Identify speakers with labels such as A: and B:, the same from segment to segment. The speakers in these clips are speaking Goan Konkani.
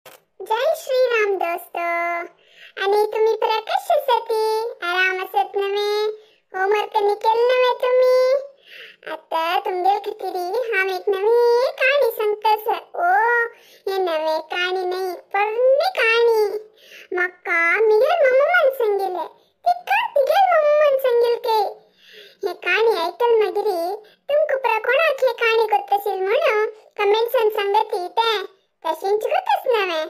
A: जय श्रीराम दोस्तो, आणि तुम्ही प्रकाश सती आराम असत नव्हे, होमवर्क नी केलं नव्हे तुम्ही. आता तुमगे खातीर हांव एक नवी काणी सांगतस. ओ हे नवे काणी नाही, पोरणी काणी. म्हाका मिगेल मम्मान सांगिल्लें, तिका तिगेल मम्मान सांगिल्लें की हे काणी आयकल मागीर तुमकां पुरा कोणाक हे काणी गोत्तशील म्हणून कमेंट्सान सांगती तें तशेंच गोतस नव्हे.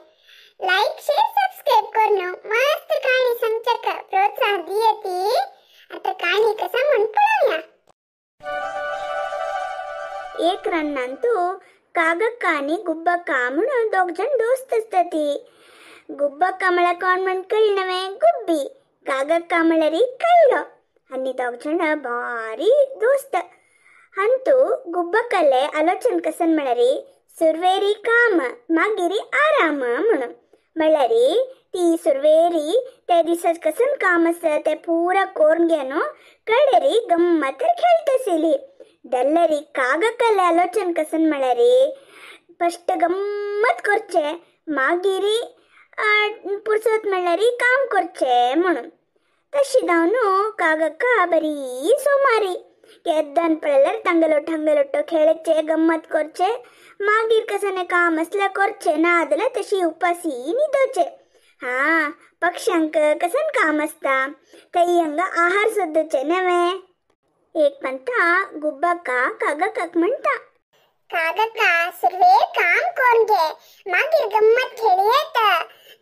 A: लाईक शेअर सबस्क्राईब करून मस्त कहाणी सांगच्याक प्रोत्साहन दियती. आता कहाणी कसा म्हण पळोवया.
B: एक रन्नांतू कागक्का आनी गुब्बक्का म्हणून दोग जण दोस्त आसताती. गुब्बक्का म्हळ्यार कोण म्हण कळ्ळें नव्हे, गुब्बी. कागक्का म्हळ्यार कळ्ळो. आनी दोग जण भारी दोस्त. अंतू गुब्बक्कले आलोचन कसन म्हळ्यार सुरवेरी काम मागीर आराम म्हणून. म्हळ्यार ती सुरवेरी त्या दिसा कसन काम आसा ते पुरा कोरून घेवन कडेरी गम्मत खेळतशिली. दल्लरी कागकले आलोचन कसन म्हळ्यार फस्ट गम्मत करचे मागीर पुरसत म्हळ्यार काम करचे म्हणून. तशी जावन कागक्का बरी सोमारी केद्दान पळयल्यार तांगेलोट हांगेलोट खेळचे गम्मत करचे, मागीर कसने काम आसल्यार करचे, ना जाल्यार तशी उपाशी न्हिदोचे. हा पक्ष्यांक कसन काम आसता थंय हांगा आहार सोदचे नव्हे. एक म्हणटा गुब्बक्का कागक्काक म्हणटा,
A: कागक्का सुरवेर काम कोरून घे मागीर गम्मत खेळयेत.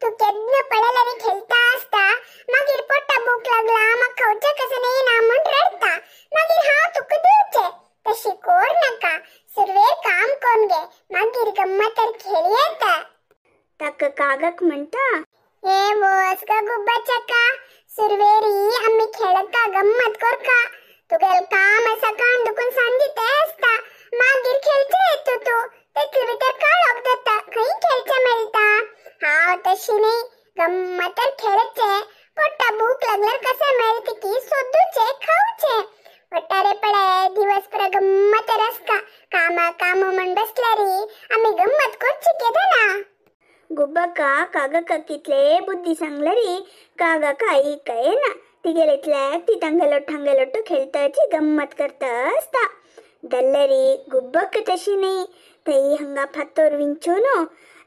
A: तूं केन्ना पळयल्यार खेळटा आसता, मागीर पोटा भूक लागला म्हाका खावचें कशें येना म्हूण रडटा, मागीर हांव तुका दिवचें. तशी कोर नाका, सुरवेर काम कोरून घे मागीर गम्मत तर खेळयेत.
B: ताका कागक म्हणटा,
A: हे वस गा गुब्बाचक्का, सुरवेरी आमी खेळका गम्मत करका, तुगेल काम आसा कान दुखून सांजें आसता, मागीर खेळचें येता तूं, तितले भितर काळोख जाता, खंय खेळचें मेळटा. हांव तशी न्ही, गम्मत तर खेळचें, पोटा भूक लागल्यार कशें मेळटा ती सोदूचें खावचें. वट्टारे पळय दिवस पुरा गम्मत आसता, कामा काम म्हण बसल्यार आमी गम्मत करची केदना.
B: गुब्बक्का कागक्का कितले बुद्धी सांगल्यारी कागक्का आयकयना. तिगेले इतल्याक ती तांगेलोट हांगेलोट खेळटाची गम्मत करता आसता. दल्लरी गुब्बक्का तशी न्ही, थंय हांगा फातोर विंचून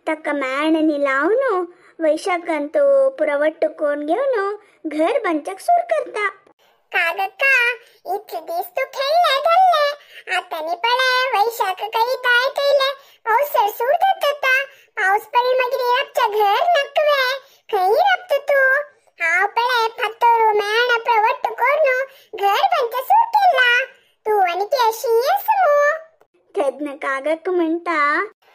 B: ताका मेणांनी लावन वैशाखांत पुरा वट्ट कोरून घेवन घर बांदच्याक सुरू करता.
A: कागक्का इतले दीस तूं खेळ्ळें धरलें, आतां न्ही पळय वैशाख काही दायत येयलें, पावस सुरू जाता, पावस पडली मागीर राबच्या घर नाकवे, खंय राबता तूं. हांव पळय फातोर मेणां पुरा वट्ट करून घर बांदचें सुरू केलां, तूं आनी ती अशी आसा मू.
B: तेन्ना कागक्का म्हणटा,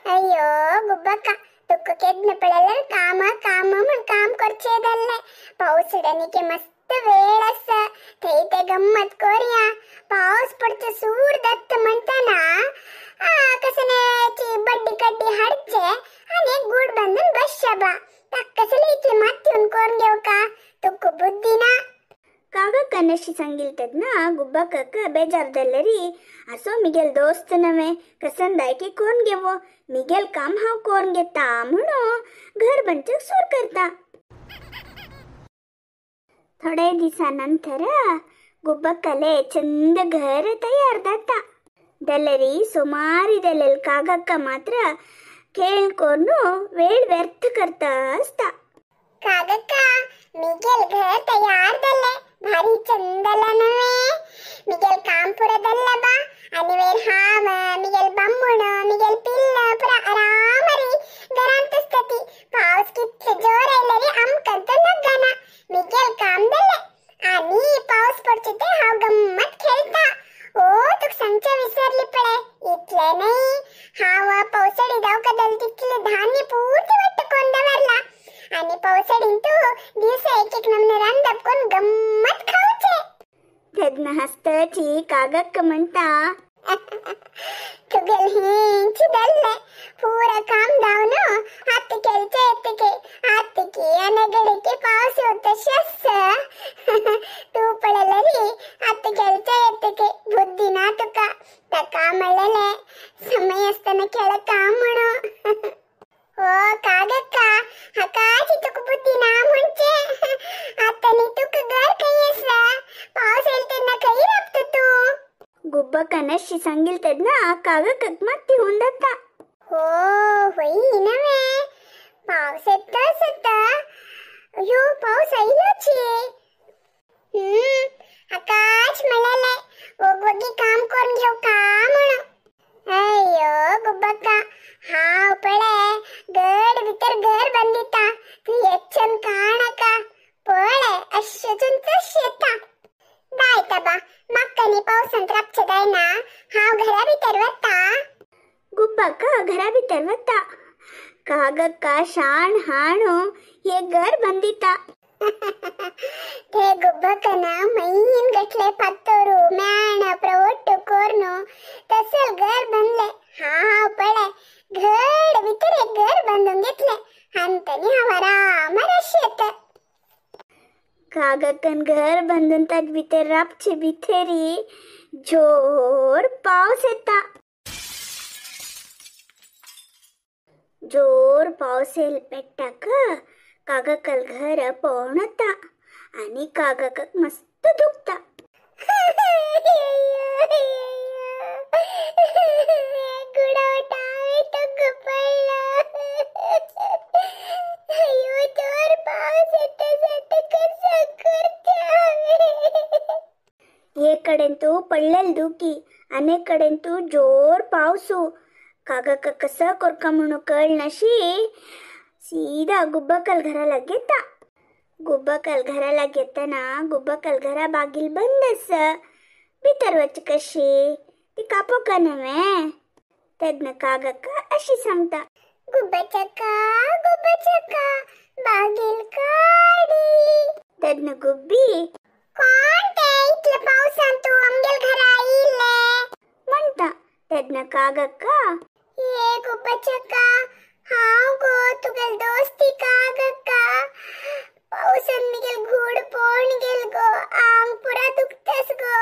A: अय्यो गुब्बक्का, तुका केन्ना पळयल्यार काम काम म्हण काम करचें जाल्लें. पावस आनी मस्त वेळ आसा, थंय ते गम्मत करया. पावस पडचो सूर दत्त म्हणटना कसने बड्डी कड्डी हाडचे आनी एक गूड बांदून बसचे बा, ताका कसली इतली मातयेन करून घेवका, तुका बुद्धी ना.
B: कागक्का नशी सांगिल तेन्ना गुब्बक्काक बेजार जाल्लरी असो मिगेल दोस्त नव्हे कसन दायकी कोरून घेवो, मिगेल काम हांव कोरून घेता म्हणून घर बांदच्याक सुरू करता. थोडे दिसा नंतर गुब्बक्काले चंद घर तयार जाता. दल्लरी सुमारी दल्लेल कागक्का मात्र खेळ करून वेळ व्यर्थ करता आसता.
A: कागक्का मिगेल घर तयार जाल्लें, भारी चंदला नव्हे, मिगेल काम पुरा जाल्लें बा, आनी वयर हांव मिगेल बामण मिगेल पिल्ल पुरा आरामारी घरांत आसता ती. पावस कितले जोर आयल्यार आमकां तो लागना, मिगेल काम जाल्लें आनी पावस पडचो ते हांव गम्मत खेळटा. ओ तुका सांगचें विसरली पळय, इतलें न्ही हांव पावसाळी जावंक जालें तितलें धान्य पुर्ती वट्ट कोरून दवरलां, आनी पावसाळीन तूं दिसा एक एक नमूने रांदप करून गम्मत खावचें.
B: तेन्ना हसताची कागक्का म्हणटा,
A: तुगेल हेंच जाल्लें पुरा काम जावन आतां खेळचें येतकीर आतां आनी घडकी पावस येवता तशें आसा. तूं पळयल्यार आतां खेळचें येतकीर बुद्धी ना तुका, ताका म्हणलेलें समय आसतना खेळका म्हणून. ओ कागक्का हाकाच तुका बुद्धी ना म्हणचे. आतां न्ही तुका घर खंय आसा, पावस येयलो तेन्ना खंय राबता तूं?
B: गुब्बक्कान अशी सांगिल तेन्ना कागक्काक मात्ती होवन जाता.
A: हो होय नवे पावस येता आसता. अयो पावस आयलोच. हाकाच म्हणलेलें वोगवोगी काम करून घेवका म्हणून. अय्यो गुब्बक्का, हांव पळय गड भितर घर बांदिता, तूं येतच्यान काणाका पळय अश्शेच्यान तश्शें येता. जायता बा, म्हाका न्ही पावसांत राबचें जायना, हांव घरा भितर वता.
B: गुब्बक्का घरा भितर वता. कागक्का शाण हाणू हे घर बांदिता.
A: ते गुब्बक्कन महीन गटले फातोरू म्याण प्रवट्टू कोरनू तसल घर बांदले. हांव पळय घड भितर एक घर बांदून घेतले आनी हांव आरामार अशें येता.
B: कागक्कन घर बांदून ताज भितर राबचे भितरी जोर पावस येता. जोर पावस येयल पेट्टाक कागक्कल घर पोवन वता आनी कागक्काक मस्त दुखता. एक कडेन तूं पडलेल दुखी आनी एक कडेन तूं जोर पावसू. कागक्का कसं कोरका म्हणून कळनाशी सीधा गुब्बक्कल घरा लागेता. गुब्बक्कल घरा लागेतना गुब्बक्कल घरा बागील बंद आसा. भितर वच कशी ती कापोका नव्हे. तेन्ना कागक्का अशी सांगता,
A: गुब्बचक्का गुब्बचक्का बागील काडी.
B: तेन्ना गुब्बी
A: कोण ते इतले पावसान तूं आमगेल घरा आयिल्ले
B: म्हणटा. तेन्ना कागक्का
A: हे गुब्बचक्का, हांव गो तुगेल दोस्ती कागक्का. पावसान मिगेल घूड पोवन गेल गो, आंग पुरा दुखतास गो.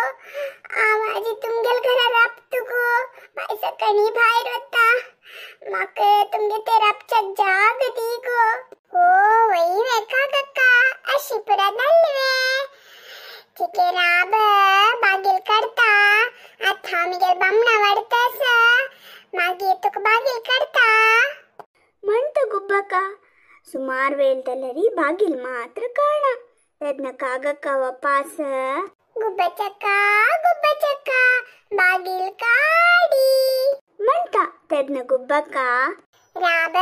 A: हांव आजी तुमगेल घरा राबता गो, बाय सकाळीं भायर वता, म्हाका तुमगे ते राबच्याक जाग दी गो. हो वय वे कागक्का, अशी पुरा जाल्ली वे. ठीक राब बागील काडता, आतां हांव मिगेल बामणां वाडटा आसा, मागीर तुका बागील काडता
B: म्हणटा गुब्बक्का. सुमार वेळ जाल्यार बागील मात्र कळना. तेन्ना कागक्का वापास
A: गुब्बचक्का गुब्बचक्का बागील काडी
B: म्हणटा. तेन्ना गुब्बक्का
A: राब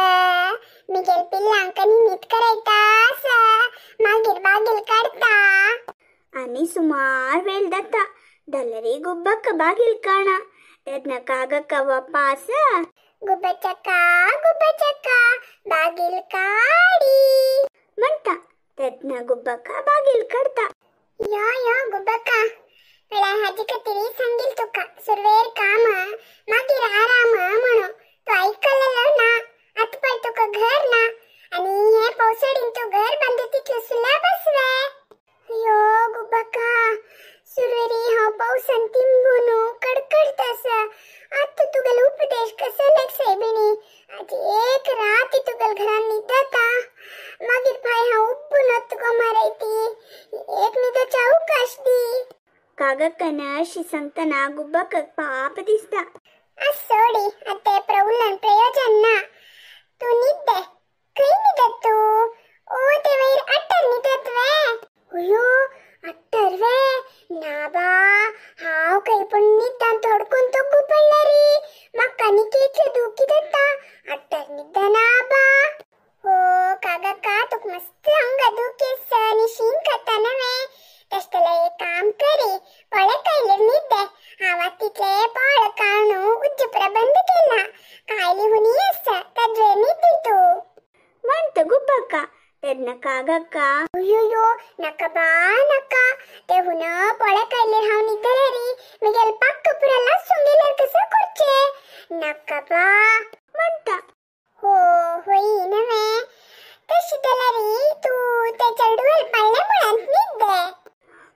A: मिगेल पिल्लांक न्हीद करयता आसा, मागीर बागील काडता.
B: आनी सुमार वेळ जाता जाल्यार गुब्बक्का बागील कळना. तेन्ना कागक्का वापास
A: गुब्बचक्का गुब्बचक्का बागील काडी
B: म्हणटा. तेन्ना गुब्बक्का बागील काडता.
A: यो यो गुब्बक्का, पळय हाजे खातीर सांगील तुका सुरवेर काम मागीर आराम म्हणून. तूं आयकलेलो ना. आतां पळय तुका घर ना आनी हे पावसाडीन तूं घर बांदू तितलें सुलभ आसा वे? यो गुब्बक्का, सुरवेरी हांव पावसान तिंबून कडकडता आसा. आतां तुगेलो उपदेश कसो सायबिणी, आजी एक रात तुगेल घरान न्हिदता, मागीर पाय हांव उब्बून वता गो मारयती. एक न्हिदोचो अवकाश दी.
B: कागक्कन अशी सांगतना गुब्बक्काक पाप दिसता.
A: सोडी, आतां प्रउल्लन प्रयोजन ना. तूं न्हिद, खंय न्हिदत तूं? ओ ते वयर अट्टर न्हिदत वे? अयो अट्टर वे? ना बा, हांव खंय पूण न्हिदान थोडकून तोगू पडला री, म्हाका न्ही कितलें दुखी जाता. अट्टर न्हिदना बा. हो कागक्का, तुका मस्त हांगा दुखी आसा आनी शीं खाता नवे. तशें जाल्यार एक काम करी, पळय कायलीर न्हिद. हांव आतां तितलें पळ काडून उज्ज पुरा बंद केला, कायली हुनी आसा ताजेर न्हिदी तूं
B: म्हणटा गुब्बक्का. तेन्ना कागक्का
A: अयो नाका बा नाका, ते हुन पळय कायलीर हांव न्हिदलें री, मिगेल पाक्क पुरा लासून गेल्यार कसो करचें? नाका बा
B: म्हणटा.
A: हो होय नवे, तशें जाल्यार तूं ते चेडवाल पाळण्या मुळांत न्हिद.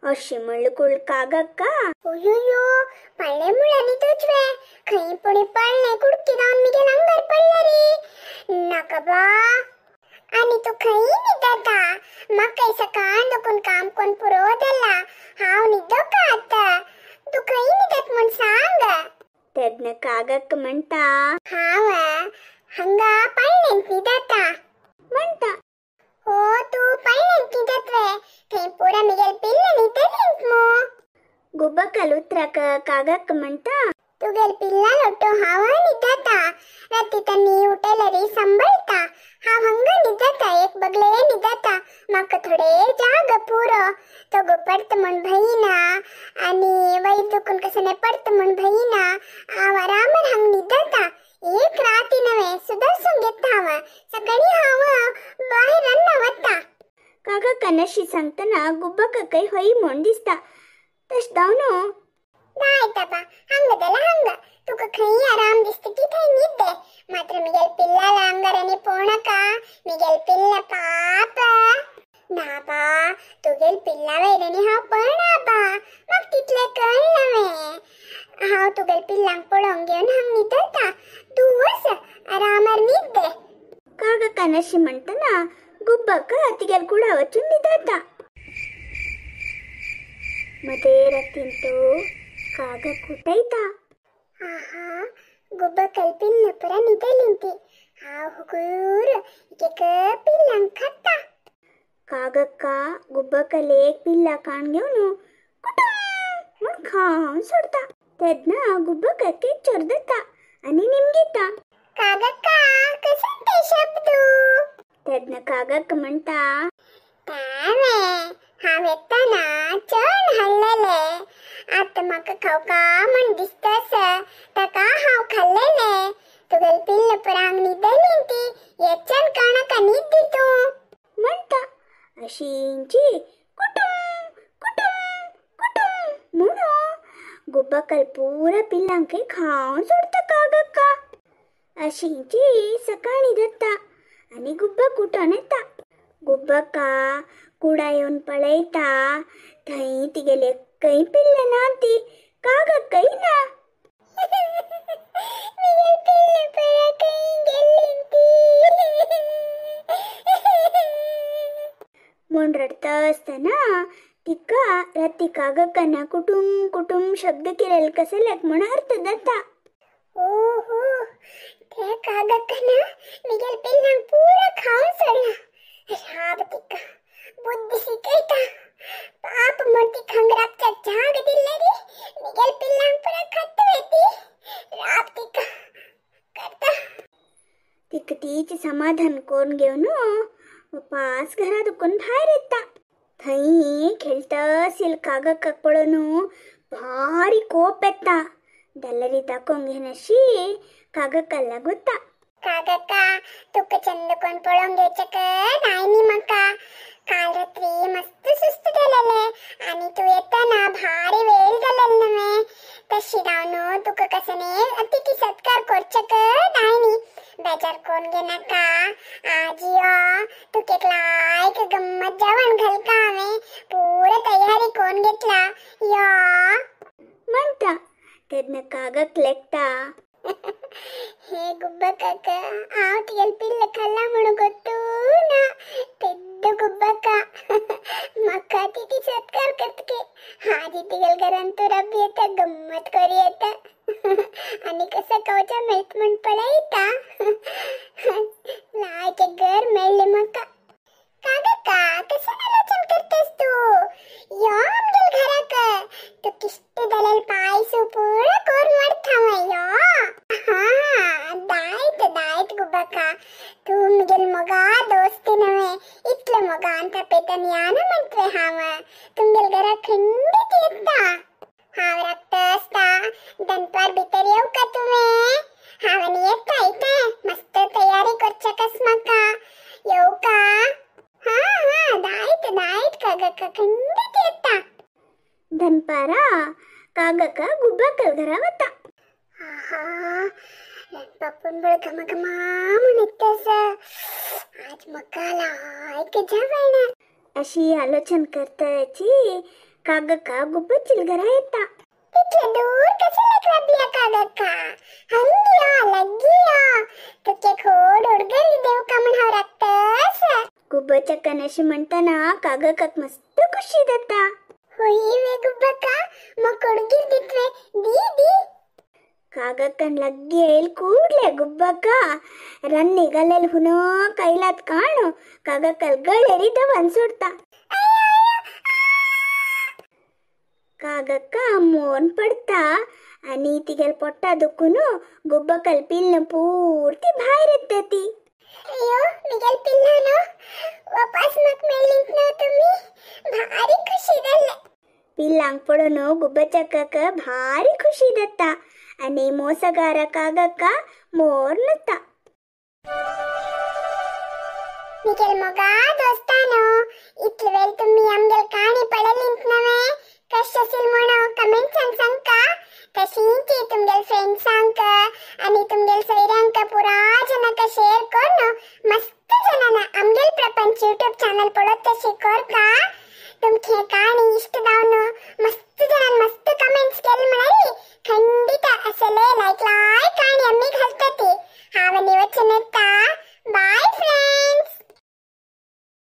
B: अशें म्हणलें कुळ कागक्का
A: अयो पाळण्या मुळांनी तुजवे खंय पूण पाळणें कुडकी जावन मिगेल आंगार पडलें रे. नाका बा. आनी तूं खंय न्हिदता? म्हाका सकाळ दुखून काम कोण पुरो जाला, हांव न्हिदोका आतां, तूं खंय न्हिदत म्हूण सांग.
B: तेन्ना कागक्का म्हणटा,
A: हांव हांगा पाळण्यांत न्हिदता.
B: म्हणटा,
A: हो तूं पाळण्यांत न्हिदत वे? थंय पुरा मिगेल पिल्ल न्हिदलींत मो.
B: गुब्बक्कल उतराक कागक्का म्हणटा,
A: तुगेल पिल्ला लोटो हांव न्हिदता, राती तांणी उठयल्यार सांबाळटा. हांव हांगा न्हिदता, एक बगले न्हिदता, म्हाका थोडे जाग पुरो. तो पडत म्हूण भंयना आनी वयर दुखून कसं पडत म्हूण भंयना, हांव आरामान हांग न्हिदता. एक राती नव्हे सुदर्सून घेता हांव, सकाळी हांव बाहेर रान्ना वता.
B: कागक्का नशी सांगतना गुब्बक्काकय हय म्हूण दिसता. तशें जावन
A: दायतपा हांगा जाल्यार हांगा, तुका खंय आराम दिसता की थंय न्हिद. मात्र मिगेल पिल्लाला अंगारांनी पोवनाका, मिगेल पिल्ल पाप. ना बा, तुगेल पिल्ला वयल्यानी हांव पळना बा, म्हाका तितलें कळना वे. हांव तुगेल पिल्लांक पळोवंक घेवन हांग न्हिदता, तूं वच आरामार न्हिद.
B: कागक्का नशी म्हणटना गुब्बक्का तिगेल कुडा वचून न्हिदता. मदें रातींत कागक उठयता.
A: आहा, गुब्बक्कल पिल्ल पुरा न्हिदलीं ती, हांव हुगूर एक पिल्लांक खाता.
B: कागक्का गुब्बक्कल एक पिल्ला काण घेवन कुटुम म्हूण खावन सोडता. तेन्ना गुब्बक्काक एक चोर जाता आनी निमगिता,
A: कागक्का कशें ते शब्द?
B: तेन्ना कागक्का म्हणटा,
A: तावें हांव येतना चण हाडलेले, आतां म्हाका खावका म्हूण दिसतास, ताका हांव खाल्लेले. तुगेल पिल्ल पुरा हांग न्हिदलीं ती, येच्यान कळनाका न्हिद तूं
B: म्हणटा. अशींची कुटुम कुटुम कुटुम म्हणून गुब्बक्कल पुरा पिल्लांकय खावन सोडता कागक्का. अशींची सकाळीं जाता आनी गुब्बक उठोन येता. गुब्बक्का कुडा येवन पळयता, थंय तिगेले एकय पिल्ल ना, ती कागक्कय ना.
A: मिगेल पिल्ल पुरा खंय गेल्लीं ती
B: म्हूण रडटा आसतना तिका राती कागक्कान कुटुम कुटुम शब्द केलेले कसल्याक म्हूण अर्थ जाता.
A: ओहो, त्या कागक्कान मिगेल पिल्लांक पुरा खावन सोडला. राब तिका बुद्धी शिकयता, पाप म्हूण तिका हांगा राबच्याक जाग दिल्ले रे, मिगेल पिल्लांक पुरा खाता वे ती. राब तिका करता.
B: तिका तीच समाधान करून घेवन वापास घरा दुखून भायर येता. थंय खेळटा आशिल्ले कागक्काक पळोवन भारी कोप येता. जाल्यार दाखोवंक घेनाशी कागक्का लागता.
A: कागक्का तुका चंद कोण पळोवंक घेवचें नाय न्ही म्हाका. काल रात्री मस्त सुस्त जालेले आनी तूं येतना भारी वेळ जालेलो न्हय, तशी जावन तुका कसं अतिथी सत्कार करचें नाय न्ही. बेजार कोण घेनाका, आज यो तुका एक लायक गम्मत जेवण घालका, हांवें पुरा तयारी कोण घेतला यो
B: म्हणटा. तेन्ना कागक लेखता,
A: हे गुब्बक्का, हांव तुगेल पिल्ल खाल्ला म्हणून गोत्तू ना, पेद्द गुब्बक्का म्हाका अतिथी सत्कार करतके. हाजी तुगेल घरान तूं रबी येता, गम्मत करी येता आनी कसं कवचा मेळत म्हूण पळयता. लायक एक घर मेळ्ळें म्हाका. कागक्का कशें आलोचन करतास तूं? यो आमगेल घराक, तूं किश्ट जाल्यार पायस पुरा करून वाडटा हांव यो. हा दायत दायत गुब्बक्का, तूं म्हगेल मोगा दोस्ती न्हय, इतले मोगान तापयता याना म्हणटलें हांव. तुमगेल घराक खंडीत येता. हांव राखता आसता, दनपार भितर येवका तुवें? हांव आनी येता येता, मस्त तयारी करचें म्हाका. येवका? हा हा दायत दायत कागक्का, खंडीत येता.
B: दनपारा कागक्का गुब्बक्कल घरा वता.
A: आहा, बापून बळ घमघमा म्हणत आज म्हाका लायक जेवण.
B: अशी आलोचन करताची कागक्का गुब्बच्चल घरा येता.
A: तितले दूर कशें राबया कागक्का? हंग यो, लग्गी यो, तुके खोड उडगरी देवका म्हण हांव राखतास.
B: गुब्बचक्कन अशी म्हणताना कागक्काक मस्त खुशी जाता.
A: होय गुब्बक्का, मग कोडगीर दितवे दी दी.
B: कागಕ್ಕನ್ ಲಗ್ಗೆ ಎಲ್ ಕೂಡ್ಲೆ ಗುಬ್ಬಕ್ಕ ರನ್ನಿ ಗಲ್ಲೆಲ್ ಹುನೋ ಕೈಲಾತ್ ಕಾಣು ಕಾಗಕ್ಕಲ್ ಗಳೇರಿ ದವನ್ ಸುಡ್ತ. ಕಾಗಕ್ಕ ಮೋನ್ ಪಡ್ತಾ आणि तिगेल पोट्टा दुखून गुब्बकल पिल्ल पूर्ती भायर येतती.
A: अय्यो मिगेल पिल्लानो वापस मक मेळ्ळींत ना तुम्ही, भारी खुशी जाल्ले.
B: पिल्लांक पळोवन गुब्बचक्काक भारी खुशी जाता आणि मोसगार कागक्का मोर्नता.
A: मिगेल मोगा दोस्तानो, इतले वेळ तुम्ही आमगेल काणी पळयलींत नवे, कशें आसील म्हणून कमेंट्सान सांगका. तशींच तुमगेल फ्रेंड्सांक आणि तुमगेल सोयऱ्यांक पुरा जनांक शेअर करून मस्त जणांना आमगेल प्रपंच यूट्यूब चॅनल पळोवप तशी करका. तुमचे काणी इश्ट जावन मस्त जणांनी मस्त कमेंट्स केले म्हळ्यार खंडित असले लायक लायक काणी आमी घालतती. हांव आनी वचून येता.